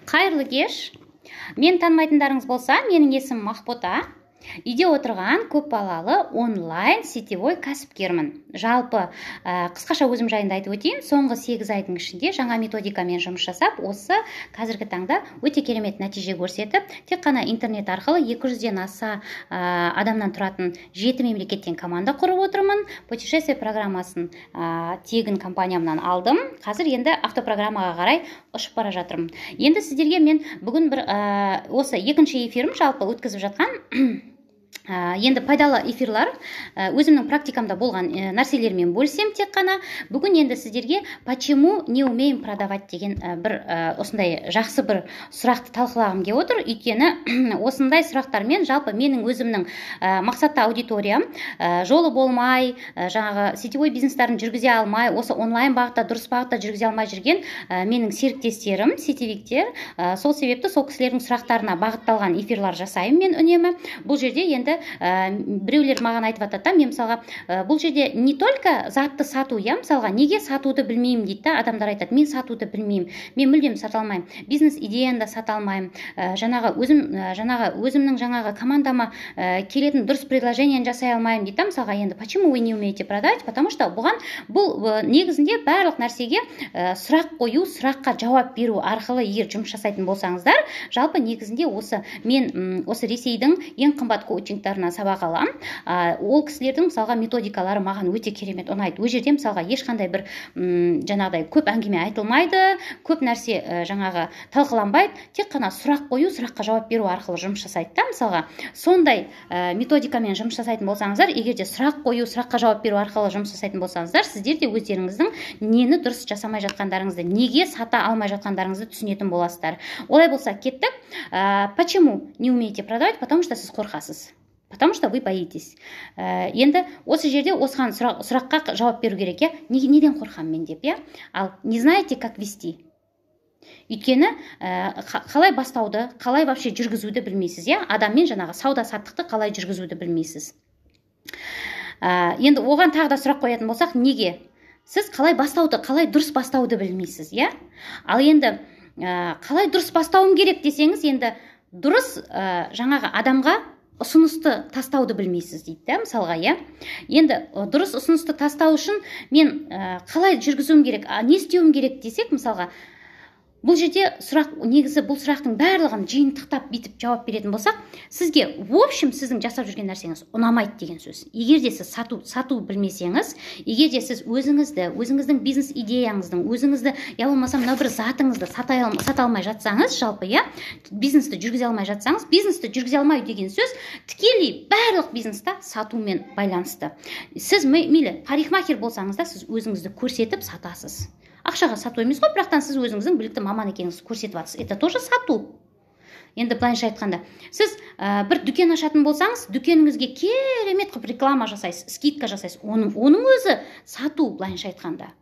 Қайырлы кеш! Мені танымайтындарыңыз болса, менің есімім Мақбота. Үйде отырған көпбалалы онлайн сетевой кәсіпкермін. Жалпы, қысқаша өзім жайында айтып өтейін. Соңғы 8 айдың ішінде жаңа методикамен жұмыс жасап, осы қазіргі таңда өте керемет нәтиже көрсетіп, тек қана интернет арқылы 200-ден аса адамнан тұратын жеті мемлекеттен команда құрып отырмын. Путешествие программасын тегін компаниямнан алдым. Қазір енді автопрограммаға қарай ұшып бара жатырмын. Енді сіздерге мен бүгін бір осы екінші эфирім жалпы өткізіп жатқан. Енді пайдалы эфирлар, өзімнің практикамда болған нәрселермен бөлісемін тек қана. Бүгін енді сіздерге «Почему не умеем продавать» деген бір осындай жақсы бір сұрақты талқылағым келіп отыр. Өйткені осындай сұрақтармен жалпы менің өзімнің мақсатты аудиториям, жолы болмай, жаңағы сетевой бизнестарын жүргізе алмай, осы онлайн бағытта, дұрыс бағытта жүргізе алмай жүрген менің серіктестерім, сетевиктер. Сол себепті сол кісілердің сұрақтарына бағытталған эфирлар жасаймын мен үнемі. Бұл жерде енді біреулер маған айтып жатады да, мен мысалға, бұл жерде не только затты сату, иә. Мысалға, «Неге сатуды білмеймін?» дейді да. Адамдар айтады: «Мен сатуды білмеймін, мен мүлдем сата алмаймын, бизнес идеяны да сата алмаймын, жаңағы өзім, жаңағы өзімнің жаңағы командама келетін дұрыс предложениені жасай алмаймын», – дейді да. Мысалға, енді почему вы не умеете продавать? Потому что бұған, бұл негізінде барлық нәрсеге сұрақ қою, сұраққа жауап беру арқылы егер жұмыс жасайтын болсаңыздар, жалпы негізінде осы мен осы Ресейдің ең қымбат коучингтарынан сабақ аламын. Ол кісілердің, мысалға, методикалары маған өте керемет ұнайды. Ол жерде, мысалға, ешқандай бір жаңағыдай көп әңгіме айтылмайды, көп нәрсе жаңағы талқыланбайды, тек қана сұрақ қою, сұраққа жауап беру арқылы жұмыс жасайды да. Мысалға, сондай методикамен жұмыс жасайтын болсаңыздар, егер де сұрақ қою, сұраққа жауап беру арқылы жұмыс жасайтын болсаңыздар, сіздер де өздеріңіздің нені дұрыс жасамай жатқандарыңызды, неге сата алмай жатқандарыңызды түсінетін боласыздар. Олай болса, кеттік. Почему не умеете продавать? Потому что сіз қорқасыз, потому что вы боитесь. Енді осы жерде осыған сұраққа жауап беру керек, иә, неден қорқамын мен деп, иә. Ал не знаете, как вести, өйткені қалай бастауды, қалай вообще жүргізуді білмейсіз, иә. Адаммен жаңағы сауда саттықты қалай жүргізуді білмейсіз. Енді оған тағы да сұрақ қоятын болсақ, неге сіз қалай бастауды, қалай дұрыс бастауды білмейсіз, иә? Ал енді қалай дұрыс бастауым керек десеңіз, енді дұрыс жаңағы адамға ұсынысты тастауды білмейсіз дейді да, мысалға, иә. Енді дұрыс ұсынысты тастау үшін мен қалай жүргізуім керек, не істеуім керек десек, мысалға, бұл жерде сұрақ, негізі бұл сұрақтың барлығын жиынтықтап бүйтіп жауап беретін болсақ, сізге, в общем, сіздің жасап жүрген нәрсеңіз ұнамайды деген сөз. Егер де сіз сату білмесеңіз, егер де сіз өзіңізді, өзіңіздің бизнес идеяңыздың, өзіңізді, я болмаса мынау бір затыңызды сата алмай жатсаңыз, жалпы, иә, бизнесті жүргізе алмай жатсаңыз. Бизнесті жүргізе алмау деген сөз тікелей барлық бизнеста сатумен байланысты. Сіз мейлі парикмахер болсаңыз да, сіз өзіңізді көрсетіп сатасыз. Ақшаға сату емес қой, бірақтан сіз өзіңіздің білікті маман екеніңізді көрсетіп жатырсыз, это тоже сату. Енді былайынша айтқанда, сіз бір дүкен ашатын болсаңыз, дүкеніңізге керемет қылып реклама жасайсыз, скидка жасайсыз, оның өзі сату, былайынша айтқанда.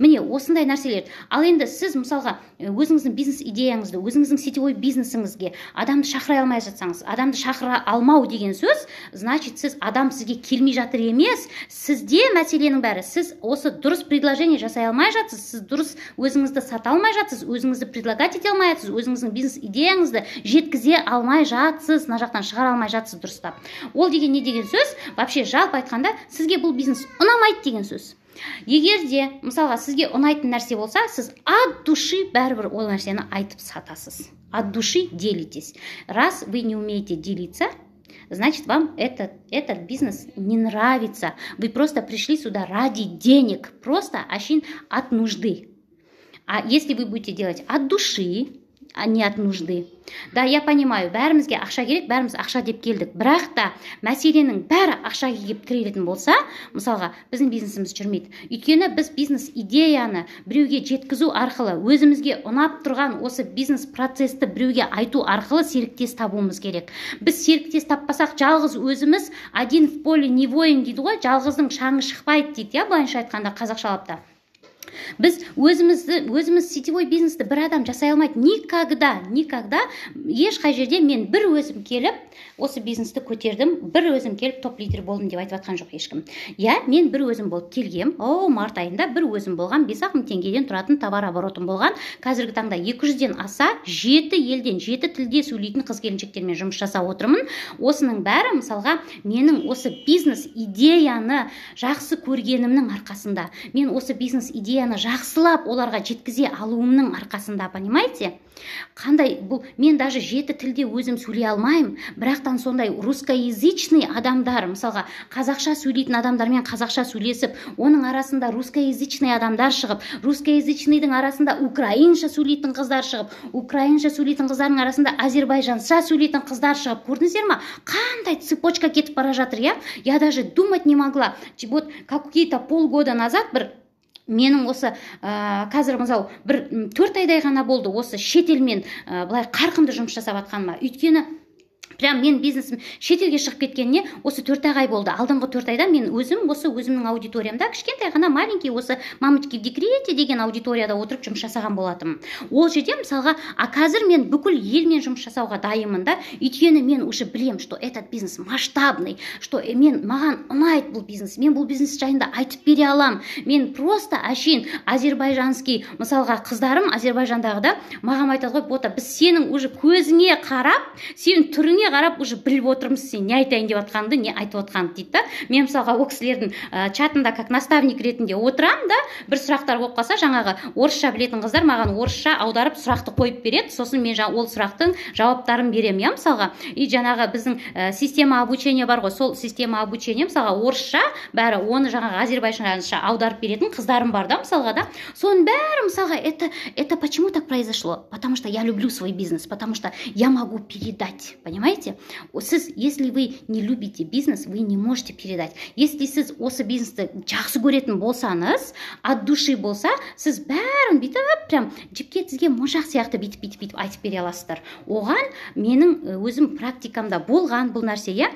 Міне, осындай нәрселер. Ал енді сіз, мысалға, өзіңіздің бизнес идеяңызды, өзіңіздің сетевой бизнесіңізге адамды шақыра алмай жатсаңыз, адамды шақыра алмау деген сөз, значит, сіз, адам сізге келмей жатыр емес, сізде мәселенің бәрі. Сіз осы дұрыс предложение жасай алмай жатсыз, сіз дұрыс өзіңізді сата алмай жатсыз, өзіңізді предлагать ете алмай жатсыз, өзіңіздің бизнес идеяңызды жеткізе алмай жатсыз, мына жақтан шығара алмай жатсыз дұрыстап. Ол деген не деген сөз вообще? Жалпы айтқанда, сізге бұл бизнес ұнамайды деген сөз. Егер де, мысалға, сізге ұнайтын нәрсе болса, сіз от души бәрібір ол нәрсені айтып сатасыз, от души делитесь. Раз вы не умеете делиться, значит, вам этот бизнес не нравится. Вы просто пришли сюда ради денег, просто әшейін от нужды. А если вы будете делать от души, а не от нужды. Да, я понимаю, бәрімізге ақша керек, бәріміз ақша деп келдік. Бірақ та мәселенің бәрі ақшаға келіп тірелетін болса, мысалға, біздің бизнесіміз жүрмейді. Өйткені біз бизнес идеяны біреуге жеткізу арқылы, өзімізге ұнап тұрған осы бизнес процессті біреуге айту арқылы серіктес табуымыз керек. Біз серіктес таппасақ, жалғыз өзіміз, один в поле не воин дейді ғой, жалғыздың шаңы шықпайды дейді, иә, былайынша айтқанда, қазақшалап та. Біз өзімізді өзіміз, сетевой бизнесті бір адам жасай алмайды. Никогда, никогда, ешқай жерде мен бір өзім келіп осы бизнесті көтердім, бір өзім келіп топ лидер болдым деп айтып жатқан жоқ ешкім. Иә, мен бір өзім болып келгем. О, март айында бір өзім болған, 5-ақ мың теңгеден тұратын товар оборотым болған. Қазіргі таңда 200-ден аса, жеті елден, жеті тілде сөйлейтін қыз келіншектермен жұмыс жасап отырмын. Осының бәрі, мысалға, менің осы бизнес идеяны жақсы көргенімнің арқасында, мен осы бизнес идеяны жақсылап оларға жеткізе алуымның арқасында, понимаете? Қандай бұл? Мен даже жеті тілде өзім сөйлей алмаймын, бірақтан сондай русскоязычный адамдар, мысалға, қазақша сөйлейтін адамдармен қазақша сөйлесіп, оның арасында русскоязычный адамдар шығып, русскоязычныйдың арасында украинша сөйлейтін қыздар шығып, украинша сөйлейтін қыздардың арасында әзербайжанша сөйлейтін қыздар шығып, көрдіңіздер ма, қандай цепочка кетіп бара жатыр, иә? Я даже думать не могла. Вот какие-то полгода назад бір менің осы қазір, мысалы, бір 4 айдай ғана болды осы шетелмен былай қарқынды жұмыс жасап жатқаныма. Өйткені прям мен бизнесім шетелге шығып кеткеніне осы 4-ақ ай болды. Алдыңғы 4 айда мен өзім осы өзімнің аудиториямда, кішкентай ғана, маленький, осы «Мамочки в декрете» деген аудиторияда отырып жұмыс жасаған болатынмын ол жерде, мысалға. А қазір мен бүкіл елмен жұмыс жасауға дайынмын да, өйткені мен уже білем, что этот бизнес масштабный, что мен, маған ұнайды бұл бизнес, мен бұл бизнес жайында айтып бере аламын. Мен просто әшейін азербайжанский, мысалға, қыздарым Азербайжандағы да маған айтады ғой: «Бота, біз сенің уже көзіңе қарап, сенің түріңе қарап уже біліп отырмыз сен не айтайын деп жатқаныңды, не айтып отқаныңды», – дейді да. Мен, мысалға, ол кісілердің чатында как наставник ретінде отырамын да. Бір сұрақтар болып қалса, жаңағы орысша білетін қыздар маған орысша аударып сұрақты қойып береді, сосын мен жаңа ол сұрақтың жауаптарын беремін, иә, мысалға. И жаңағы біздің система обучения бар ғой, сол система обучения, мысалға, орысша бәрі, оны жаңағы әзербайжанша аударып беретін қыздарым бар да, мысалға да. Соның бәрі, мысалға, это почему так произошло? Потому что я люблю свой бизнес, потому что я могу передать, понимаете? Сіз, если вы не любите бизнес, вы не можете передать. Если сіз осы бизнесті жақсы көретін болсаңыз, от души болса, сіз бәрін бүйтіп, прям жіпке тізген моншақ сияқты бүйтіп, бүйтіп, бүйтіп айтып бере аласыздар. Оған менің өзім практикамда болған бұл нәрсе, иә.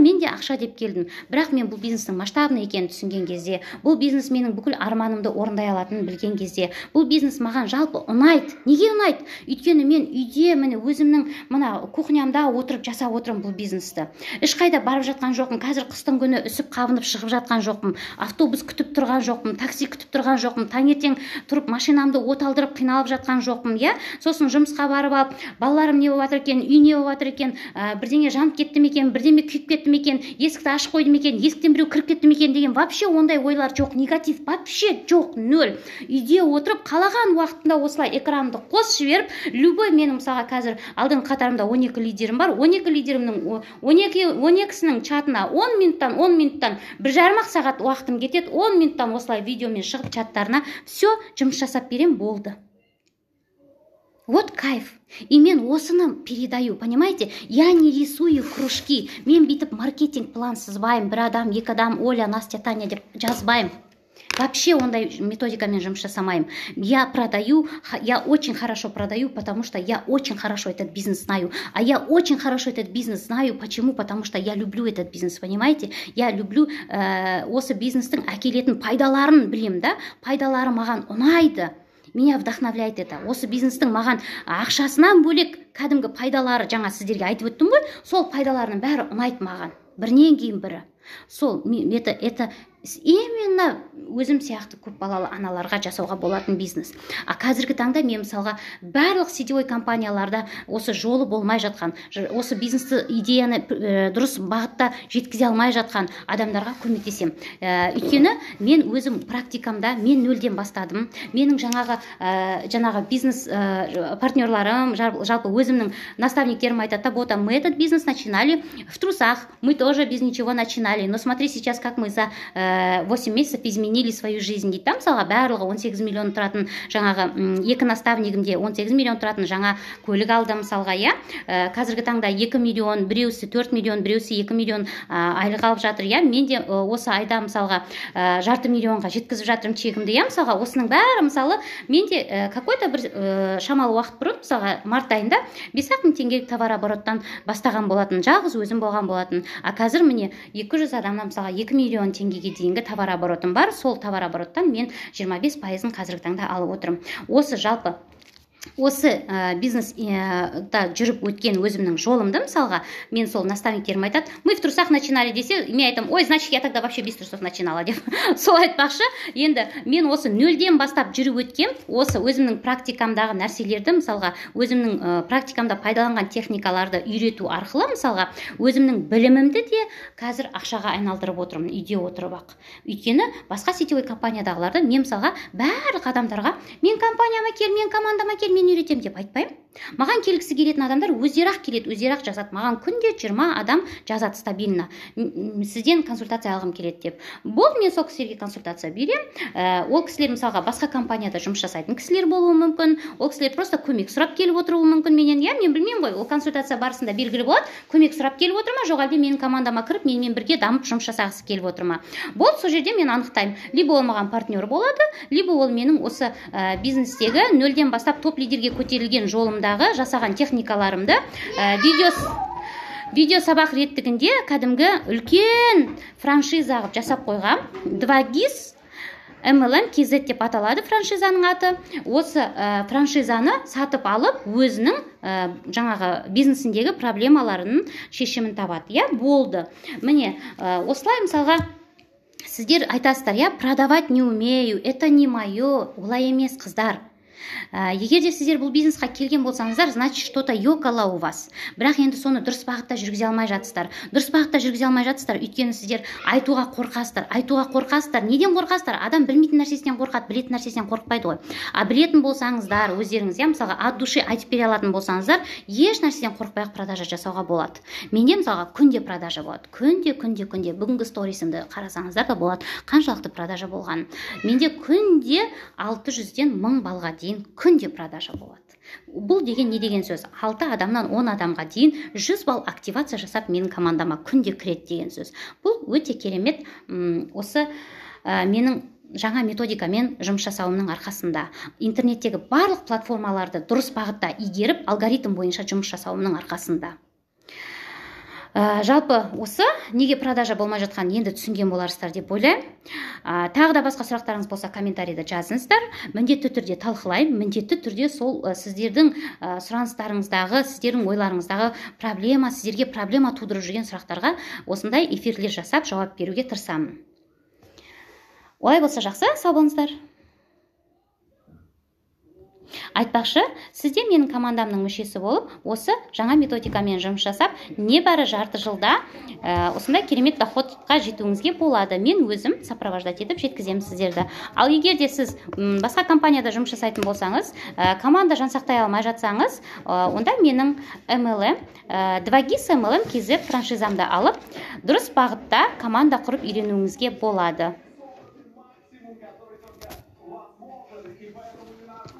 Мен де ақша деп келдім, бірақ мен бұл бизнестің масштабный екенін түсінген кезде, бұл бизнес менің бүкіл арманымды орындай алатынын білген кезде, бұл бизнес маған жалпы ұнайды. Неге ұнайды? Өйткені мен үйде, міне, өзімнің мына кухнямда отырып жасап отырмын бұл бизнесті, ешқайда барып жатқан жоқпын. Қазір қыстың күні, үсіп қабынып шығып жатқан жоқпын, автобус күтіп тұрған жоқпын, такси күтіп тұрған жоқпын, таңертең тұрып машинамды от алдырып қиналып жатқан жоқпын, иә. Сосын жұмысқа барып алып, балаларым не болып жатыр екен, үй не болып жатыр екен, бірдеңе жанып кетті ме екен, бірдеме күйіп кетті ме екен, есікті ашып қойды ма екен, есіктен біреу кіріп кетті ме екен деген вообще ондай ойлар жоқ, негатив вообще жоқ, нөл. Үйде отырып, қалаған уақытында осылай экранды қосып жіберіп, любой менің, мысалға, қазір алдыңғы қатарымда 12 лидерім бар. 12 лидерімнің 12-сінің чатына 10 минуттан, 10 минуттан, 1,5-ақ сағат уақытым кетеді, 10 минуттан осылай видеомен шығып, чаттарына все, жұмыс жасап берем, болды. Вот кайф. И мен осыны передаю, понимаете? Я не рисую кружки. Мен бүйтіп маркетинг план сызбаймын, бір адам, екі адам, Оля, Настя, Таня деп жазбаймын. Вообще ондай методикамен жұмыс жасамаймын. Я продаю, я очень хорошо продаю, потому что я очень хорошо этот бизнес знаю. А я очень хорошо этот бизнес знаю. Почему? Потому что я люблю этот бизнес, понимаете? Я люблю осы бизнестің әкелетін пайдаларын білемін да, пайдалары маған ұнайды. Меня вдохновляет это. Осы бизнестің маған ақшасынан бөлек кәдімгі пайдалары, жаңа сіздерге айтып өттім ғой, сол пайдаларының бәрі ұнайды маған, бірінен кейін бірі. Сол это именно өзім сияқты көпбалалы аналарға жасауға болатын бизнес. А қазіргі таңда мен, мысалға, барлық сетевой компанияларда осы жолы болмай жатқан, осы бизнесті, идеяны дұрыс бағытта жеткізе алмай жатқан адамдарға көмектесемін. Өйткені мен өзім практикамда мен нөлден бастадым. Менің жаңағы бизнес партнерларым, жалпы өзімнің наставниктерім айтады да: «Бота, мы этот бизнес начинали в трусах, мы тоже без ничего начинали, но смотри сейчас, как мы за 8 месяцев изменили свою жизнь», – дейді да. Мысалға, барлығы 18 миллион тұратын, жаңағы екі наставнигім де 18 миллион тұратын жаңа көлік алды, мысалға, иә. Қазіргі таңда 2 миллион, біреусі 4 миллион, біреусі 2 миллион айлық алып жатыр, иә. Мен де осы айда, мысалға, жарты миллионға жеткізіп жатырмын чегімді, иә. Мысалға, осының бәрі, мысалы, мен де какой-то бір шамалы уақыт бұрын, мысалға, март айында 5-ақ мың теңгелік товарообороттан бастаған болатын, жалғыз өзім болған болатын. А қазір, міне, 200 адамнан, мысалға, 2 миллион теңгеге. дейінгі товарооборотым бар. Сол товарообороттан мен 25%-ын қазіргі таңда алып отырмын. Осы жалпы осы бизнеста жүріп өткен өзімнің жолымды, мысалға, мен сол наставниктерім айтады: «Мы в трусах начинали», — десе, мен айтамын: «Ой, значит, я тогда вообще без трусов начинала», — деп. Сол айтпақшы, енді мен осы нөлден бастап жүріп өткен осы өзімнің практикамдағы нәрселерді, мысалға, өзімнің практикамда пайдаланған техникаларды үйрету арқылы, мысалға, өзімнің білімімді де қазір ақшаға айналдырып отырмын үйде отырып ақ. Өйткені басқа сетевой компаниядағыларды мен, мысалға, барлық адамдарға «Мен компанияма кел, мен командама кел, мен үйретемін» деп айтпаймын. Маған келгісі келетін адамдар өздері ақ келеді, өздері ақ жазады. Маған күнде 20 адам жазады стабильно: «Сізден консультация алғым келеді», — деп. Болды, мен сол кісілерге консультация беремін. Ол кісілер, мысалға, басқа компанияда жұмыс жасайтын кісілер болуы мүмкін. Ол кісілер просто көмек сұрап келіп отыруы мүмкін менен, иә. Мен білмеймін ғой, ол консультация барысында белгілі болады: көмек сұрап келіп отыр ма, жоқ әлде менің командама кіріп, менімен бірге дамып, жұмыс жасағысы келіп отыр ма. Болды, сол жерде мен анықтаймын: либо ол маған партнер болады, либо ол менің осы бизнестегі нөлден бастап топ лидерге көтерілген жолымдағы жасаған техникаларымды видео сабақ реттігінде кәдімгі үлкен франшиза қылып жасап қойғам. 2ГИС MLM KZ деп аталады франшизаның аты. Осы франшизаны сатып алып, өзінің жаңағы бизнесіндегі проблемаларының шешімін табады, иә. Болды, міне, осылай. Мысалға, сіздер айтасыздар, иә: «Продавать не умею, это не мое». Олай емес, қыздар. Егер де сіздер бұл бизнесқа келген болсаңыздар, значит, что то ёкало у вас. Бірақ енді соны дұрыс бағытта жүргізе алмай жатсыздар. Дұрыс бағытта жүргізе алмай жатсыздар, өйткені сіздер айтуға қорқасыздар. Айтуға қорқасыздар. Неден қорқасыздар? Адам білмейтін нәрсесінен қорқады, білетін нәрсесінен қорықпайды ғой. А білетін болсаңыздар өздеріңіз, иә, мысалға, от души айтып бере алатын болсаңыздар, еш нәрседен қорықпай ақ продажа жасауға болады. Менде, мысалға, күнде продажа болады, күнде, күнде, күнде. Бүгінгі сторисімді қарасаңыздар да болады, қаншалықты продажа болғанын. Менде күнде 600-ден 1000 балға дейін күнде продажа болады. Бұл деген не деген сөз? 6 адамнан 10 адамға дейін 100 балл активация жасап, менің командама күнде кіреді деген сөз. Бұл өте керемет. Осы менің жаңа методикамен жұмыс жасауымның арқасында, интернеттегі барлық платформаларды дұрыс бағытта игеріп, алгоритм бойынша жұмыс жасауымның арқасында. Жалпы осы неге продажа болмай жатқанын енді түсінген боларсыздар деп ойлаймын. Тағы да басқа сұрақтарыңыз болса, комментарийда жазыңыздар, міндетті түрде талқылаймын. Міндетті түрде сол сіздердің сұраныстарыңыздағы, сіздердің ойларыңыздағы проблема, сіздерге проблема тудырып жүрген сұрақтарға осындай эфирлер жасап, жауап беруге тырысамын. Олай болса, жақсы, сау болыңыздар. Айтпақшы, сіз де менің командамның мүшесі болып, осы жаңа методикамен жұмыс жасап, небәрі жарты жылда осындай керемет доходқа жетуіңізге болады. Мен өзім сопровождать етіп жеткіземін сіздерді. Ал егер де сіз басқа компанияда жұмыс жасайтын болсаңыз, команда жансақтай алмай жатсаңыз, онда менің MLM 2ГИС MLM KZ франшизамды алып, дұрыс бағытта команда құрып үйренуіңізге болады. Максимум, который только возможен, и поэтому не надо